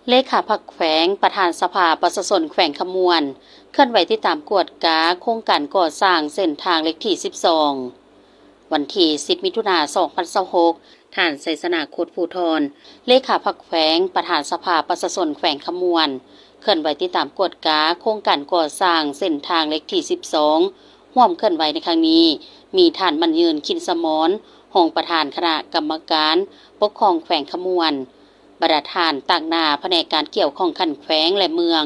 ເລຂາພັກແຂວງ, ປະທານສະພາປະຊາຊົນແຂວງຄຳມ່ວນ ເຄື່ອນໄຫວຕິດຕາມກວດກາໂຄງການກໍ່ສ້າງເສັ້ນທາງເລກທີສິບສອງ. ວັນທີສິບ ມິຖຸນາ ສອງພັນຊາວຫົກ, ທ່ານ ໄຊຊະນະ ໂຄດພູທອນ, ເລຂາພັກແຂວງ, ປະທານສະພາປະຊາຊົນແຂວງຄຳມ່ວນ ເຄື່ອນໄຫວຕິດຕາມກວດກາໂຄງການກໍ່ສ້າງເສັ້ນທາງເລກທີສິບສອງ. ຮ່ວມເຄື່ອນໄຫວໃນຄັ້ງນີ້ ມີທ່ານ ໝັ້ນຍືນ ຄິນສະໝອນ, ຮອງປະທານຄະນະກຳມະການປົກຄອງແຂວງຄຳມ່ວນ, ບັນດາທ່ານຕາງໜ້າພະແນກການກ່ຽວຂ້ອງຂັ້ນແຂວງ ແລະ ເມືອງ,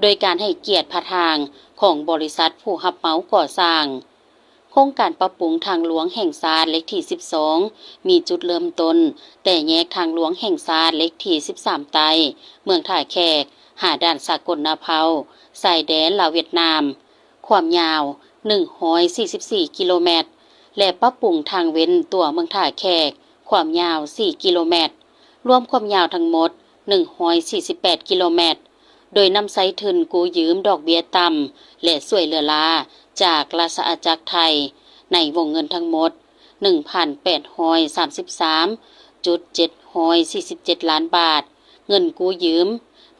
ໂດຍການໃຫ້ກຽດຜ່ານທາງຂອງບໍລິສັດຜູ້ຮັບເໝົາກໍ່ສ້າງ. ໂຄງການປັບປຸງທາງຫຼວງແຫ່ງຊາດເລກທີສິບສອງ ມີຈຸດເລີ່ມຕົ້ນແຕ່ແຍກທາງຫຼວງແຫ່ງຊາດເລກທີສິບສາມໃຕ້ ເມືອງທ່າແຂກ ຫາດ່ານສາກົນນາເພົາ ຊາຍແດນລາວຫວຽດນາມ, ຄວາມຍາວໜຶ່ງຮ້ອຍສີ່ສິບສີ່ກິໂລແມັດ ແລະ ປັບປຸງທາງເວັ້ນຕົວເມືອງທ່າແຂກ ຄວາມຍາວສີ່ກິໂລແມັດ, ລວມຄວາມຍາວທັງໝົດໜຶ່ງຮ້ອຍສີ່ສິບແປດກິໂລແມັດ, ໂດຍນຳໃຊ້ທຶນກູ້ຢືມດອກເບ້ຍຕ່ຳ ແລະ ຊ່ວຍເຫຼືອລ້າຈາກລາຊະອານາຈັກໄທ ໃນວົງເງິນທັງໝົດໜຶ່ງພັນແປດຮ້ອຍສາມສິບສາມຈຸດເຈັດຮ້ອຍສີ່ສິບເຈັດລ້ານບາດ, ເງິນກູ້ຢືມ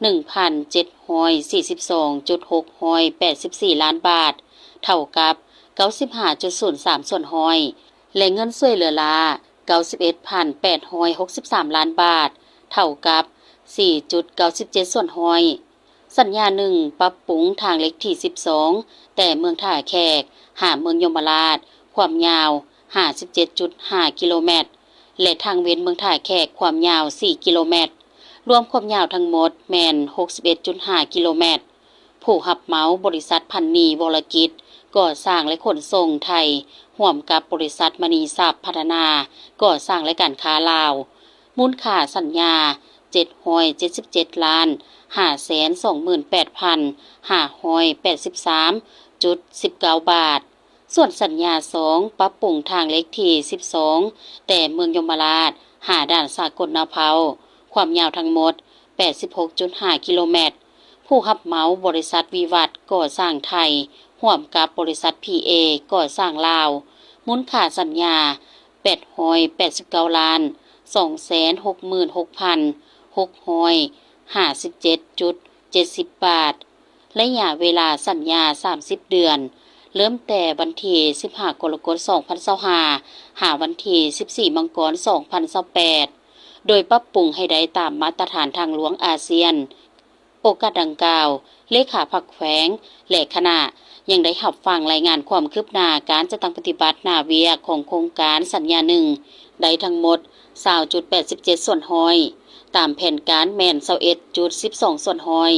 ໜຶ່ງພັນເຈັດຮ້ອຍສີ່ສິບສອງຈຸດຫົກຮ້ອຍແປດສິບສີ່ລ້ານບາດ, ເທົ່າກັບເກົ້າສິບຫ້າຈຸດສູນສາມສ່ວນຮ້ອຍ ແລະ ເງິນຊ່ວຍເຫຼືອລ້າເກົ້າສິບເອັດພັນແປດຮ້ອຍຫົກສິບສາມລ້ານບາດ, ເທົ່າກັບສີ່ຈຸດເກົ້າສິບເຈັດສ່ວນຮ້ອຍ. ສັນຍາໜຶ່ງ ປັບປຸງທາງເລກທີສິບສອງ ແຕ່ເມືອງທ່າແຂກຫາເມືອງຍົມມະລາດ ຄວາມຍາວຫ້າສິບເຈັດຈຸດຫ້າກິໂລແມັດ ແລະ ທາງເວັນເມືອງທ່າແຂກ ຄວາມຍາວສີ່ກິໂລແມັດ, ລວມຄວາມຍາວທັງໝົດແມ່ນຫົກສິບເອັດຈຸດຫ້າກິໂລແມັດ. ຜູ້ຮັບເໝົາ ບໍລິສັດພັນນີວໍລະກິດ ກໍ່ສ້າງ ແລະ ຂົນສົ່ງໄທ ຮ່ວມກັບບໍລິສັດມະນີຊັບພັດທະນາ ກໍ່ສ້າງ ແລະ ການຄ້າລາວ, ມູນຄ່າສັນຍາເຈັດຮ້ອຍເຈັດສິບເຈັດລ້ານຫ້າແສນສອງໝື່ນແປດພັນຫ້າຮ້ອຍແປດສິບສາມຈຸດສິບເກົ້າບາດ. ສ່ວນສັນຍາສອງ ປັບປຸງທາງເລກທີສິບສອງ ແຕ່ເມືອງຍົມມະລາດ ຫາດ່ານສາກົນນາເພົາ, ຄວາມຍາວທັງໝົດແປດສິບຫົກຈຸດຫ້າກິໂລແມັດ. ຜູ້ຮັບເໝົາ ບໍລິສັດວິວັດກໍ່ສ້າງໄທ ຮ່ວມກັບບໍລິສັດ ພີເອ ກໍ່ສ້າງລາວ, ມູນຄ່າສັນຍາແປດຮ້ອຍແປດສິບເກົ້າລ້ານສອງແສນຫົກໝື່ນຫົກພັນຫົກຮ້ອຍຫ້າສິບເຈັດຈຸດເຈັດສິບບາດ. ໄລຍະເວລາສັນຍາສາມສິບເດືອນ, ເລີ່ມແຕ່ວັນທີສິບຫ້າ ກໍລະກົດ ສອງພັນຊາວຫ້າ ຫາວັນທີສິບສີ່ ມັງກອນ ສອງພັນຊາວແປດ ໂດຍປັບປຸງໃຫ້ໄດ້ຕາມມາດຕະຖານທາງຫຼວງອາຊຽນ. ໂອກາດດັ່ງກ່າວ, ເລຂາພັກແຂວງ ແລະ ຄະນະ ຍັງໄດ້ຮັບຟັງລາຍງານຄວາມຄືບໜ້າການຈັດຕັ້ງປະຕິບັດໜ້າວຽກຂອງໂຄງການສັນຍາໜຶ່ງ ໄດ້ທັງໝົດຊາວຈຸດແປດສິບເຈັດສ່ວນຮ້ອຍ, ຕາມແຜນການແມ່ນຊາວເອັດຈຸດສິບສອງສ່ວນຮ້ອຍ.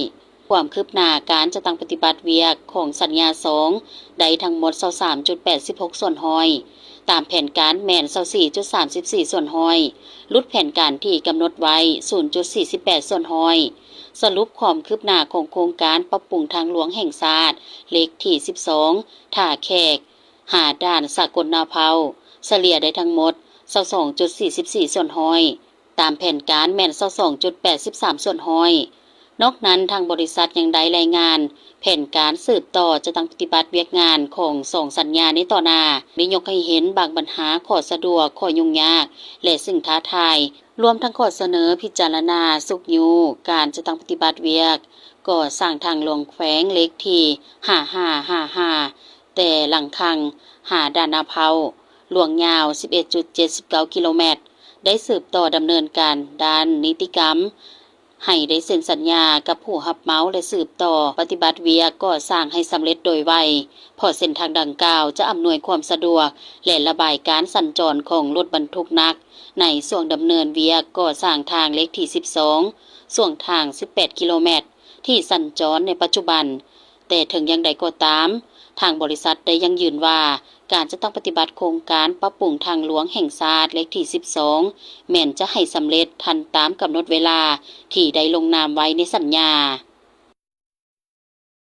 ຄວາມຄືບໜ້າການຈັດຕັ້ງປະຕິບັດວຽກຂອງສັນຍາສອງ ໄດ້ທັງໝົດຊາວສາມຈຸດແປດສິບຫົກສ່ວນຮ້ອຍ, ຕາມແຜນການແມ່ນຊາວສີ່ຈຸດສາມສິບສີ່ສ່ວນຮ້ອຍ, ຫຼຸດແຜນການທີ່ກຳນົດໄວ້ສູນຈຸດສີ່ສິບແປດສ່ວນຮ້ອຍ. ສະຫຼຸບຄວາມຄືບໜ້າຂອງໂຄງການປັບປຸງທາງຫຼວງແຫ່ງຊາດເລກທີສິບສອງ ທ່າແຂກ ຫາດ່ານສາກົນນາເພົາ ສະເລ່ຍໄດ້ທັງໝົດຊາວສອງຈຸດສີ່ສິບສີ່ສ່ວນຮ້ອຍ. ຕາມແຜນການແມ່ນຊາວສອງຈຸດແປດສິບສາມສ່ວນຮ້ອຍ. ນອກນັ້ນ, ທາງບໍລິສັດຍັງໄດ້ລາຍງານແຜນການສືບຕໍ່ຈັດຕັ້ງປະຕິບັດວຽກງານຂອງສອງສັນຍາໃນຕໍ່ໜ້າ, ໄດ້ຍົກໃຫ້ເຫັນບາງບັນຫາ, ຂໍ້ສະດວກ, ຂໍ້ຫຍຸ້ງຍາກ ແລະ ສິ່ງທ້າທາຍ, ລວມທັງຂໍ້ສະເໜີພິຈາລະນາຊຸກຍູ້ການຈັດຕັ້ງປະຕິບັດວຽກກໍ່ສ້າງທາງຫຼວງແຂວງເລກທີຫ້າຫ້າຫ້າຫ້າ ແຕ່ຫຼັງຄັງຫາດ່ານນາເພົາ, ລວງຍາວສິບເອັດຈຸດເຈັດສິບເກົ້າກິໂລແມັດ, ໄດ້ສືບຕໍ່ດຳເນີນການດ້ານນິຕິກຳ ໃຫ້ໄດ້ເຊັນສັນຍາກັບຜູ້ຮັບເໝົາ ແລະ ສືບຕໍ່ປະຕິບັດວຽກກໍ່ສ້າງໃຫ້ສຳເລັດໂດຍໄວ, ເພາະເສັ້ນທາງດັ່ງກ່າວຈະອຳນວຍຄວາມສະດວກ ແລະ ລະບາຍການສັນຈອນຂອງລົດບັນທຸກໜັກໃນຊ່ວງດຳເນີນວຽກກໍ່ສ້າງທາງເລກທີສິບສອງ ຊ່ວງທາງສິບແປດກິໂລແມັດ ທີ່ສັນຈອນໃນປັດຈຸບັນ. ແຕ່ເຖິງຢ່າງໃດກໍຕາມ, ທາງບໍລິສັດໄດ້ຢັ້ງຢືນວ່າ ການຈັດຕັ້ງປະຕິບັດໂຄງການປັບປຸງທາງຫຼວງແຫ່ງຊາດເລກທີສິບສອງ ແມ່ນຈະໃຫ້ສຳເລັດທັນຕາມກຳນົດເວລາທີ່ໄດ້ລົງນາມໄວ້ໃນສັນຍາ.